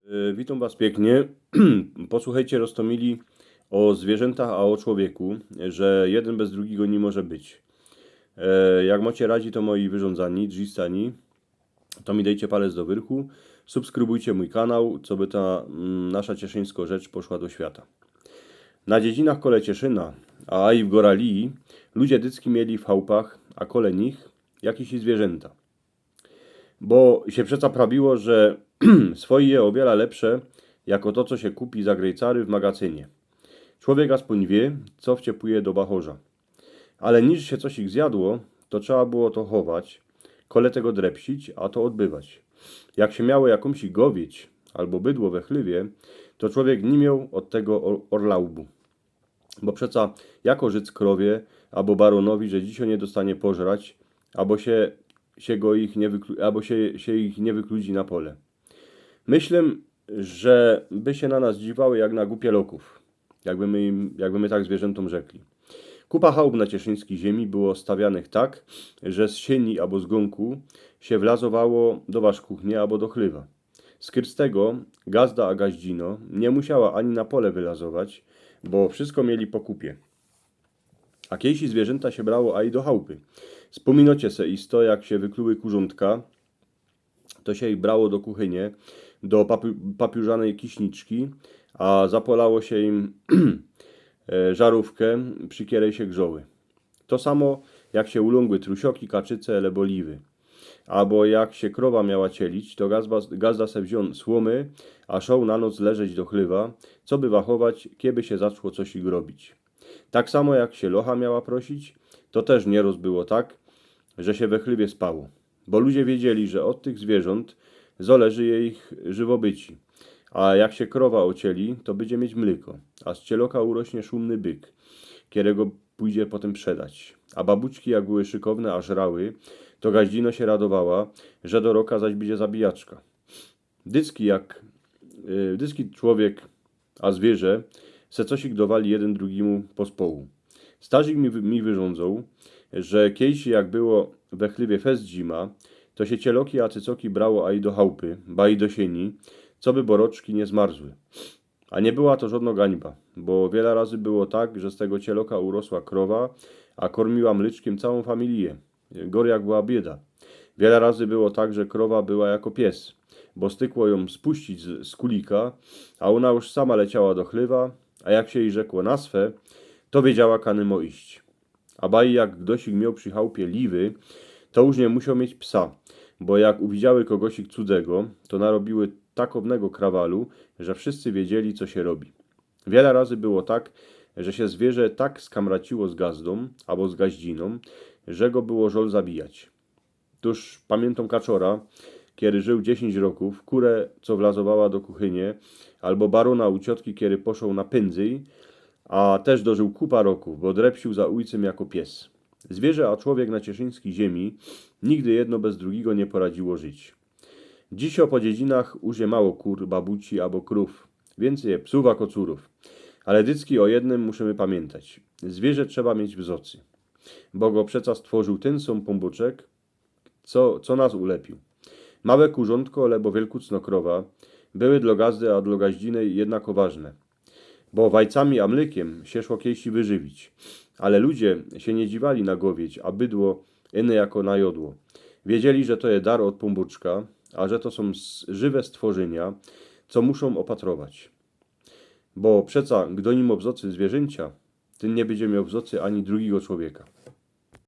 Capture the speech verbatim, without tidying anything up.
E, Witōm was piyknie. Posłuchejcie, roztōmili, ô zwierzętach, a ô człowieku, że jedyn bez drugigo niy może być. E, Jak mocie radzi, to moji wyrządzani, drzistani, to mi dejcie palec do wyrchu, subskrybujcie mōj kanał, coby ta mm, nasza cieszyńsko rzecz poszła do świata. Na dziedzinach kole Cieszyna, a i w Goralii, ludzie dycki mieli w chałpach, a kole nich jakieś zwierzęta. Bo sie przeca prawiło, że swoje je ô wiela lepsze jako to, co sie kupi za grejcary w magacynie. Człowiek aspōń wie, co wciepuje do bachorza. Ale niż sie coś ich zjadło, to trzeba było to chować, kole tego drepsić, a to ôdbywać. Jak sie miało jakōmś gowieć abo bydło we chlywie, to człowiek niy mioł ôd tego or- orlaubu. Bo przeca jako życ krowie abo baronowi, że dzisiej niy dostanie pożrać, abo sie, sie go ich niy wyklu- abo sie, sie ich niy wykludzi na pole. Myślę, że by sie na nas dziwały jak na gupieloków, jakby my, im, jakby my tak zwierzętōm rzekli. Kupa chałup na cieszyńskij ziemi było stawianych tak, że z sieni abo z gōnku sie wlazowało do waszkuchnie abo do chlywa. Skyrz tego gazda a gaździno niy musiała ani na pole wylazować, bo wszystko mieli po kupie. A kejsi zwierzynta sie brało a i do chałpy. Spōminocie se isto, jak sie wykluły kurzątka, to sie ich brało do kuchynie, do papi- papiōrzanej kiśniczki, a zapolało sie im e, żarōwkã, przi kierej sie grzoły. To samo jak sie ulōngły trusioki, kaczyce, lebo liwy. Abo jak sie krowa miała cielić, to gazda, gazda se wziōn słomy, a szoł na noc leżeć do chlywa, coby wachować, keby sie zaczło coś ich robić. Tak samo jak sie locha miała prosić, to tyż niyroz było tak, że sie we chlywie spało. Bo ludzie wiedzieli, że ôd tych zwierząt zależy ich żywobyci. A jak sie krowa ôcieli, to bydzie mieć mlyko, a z cieloka urośnie szumny byk, kerego pōjdzie potym przedać. A babuczki, jak były szykowne a żrały, to gaździno sie radowała, że do roka zaś bydzie zabijaczka. Dycki jak, y, dycki człowiek a zwierzę se cosik dowali jedyn drugimu pospołu. Starzik mi, wy- mi wyrządzōł, że kejsi jak było we chlywie fest zima, to sie cieloki a cycoki brało a i do chałpy, ba i do sieni, coby boroczki niy zmarzły. A niy była to żodno gańba, bo wiela razy było tak, że z tego cieloka urosła krowa, a kormiła mlyczkiym całōm familijã. Gor jak była bieda. Wiela razy było tak, że krowa była jako pies, bo stykło jōm spuścić z, z kulika, a ôna już sama leciała do chlywa, a jak sie jij rzekło na swe, to wiedziała, kany mo iść. A baj jak gdosik mioł przi chałpie liwy, to już niy musioł mieć psa, bo jak uwidziały kogosik cudzego, to narobiły takownego krawalu, że wszyscy wiedzieli, co sie robi. Wiela razy było tak, że sie zwierzę tak skamraciło z gazdōm abo z gaździnōm, że go było żol zabijać. Tōż pamiyntam kaczora, kery żył dziesiyńć rokōw, kurã, co wlazowała do kuchynie, abo barōna u ciotki, kery poszoł na pynzyj, a tyż dożył kupa rokōw, bo drepsiōł za ôjcym jako pies. Zwierzę a człowiek na cieszyńskij ziemi nigdy jedno bez drugigo niy poradziło żyć. Dzisiej po dziedzinach już je mało kur, babuci abo krōw. Wiyncyj je psōw ako curōw. Ale dycki ô jednym musimy pamiyntać. Zwierzę trzeba mieć w zocy. Bo go przeca stworził tyn sōm Pōnbōczek, co, co nas ulepiōł. Małe kurzątko, lebo wielkucno krowa, były dlo gazdy a dlo gaździny jednako ważne. Bo wajcami a mlykiym sie szło kejsi wyżywić. Ale ludzie sie niy dziwali na gowieć a bydło, iny jako na jodło. Wiedzieli, że to je dar ôd Pōnbōczka, a że to sōm s- żywe stworzynia, co muszōm ôpatrować. Bo przeca, gdo niy mio w zocy zwierzyncia, tyn niy bydzie mioł w zocy ani drugigo człowieka.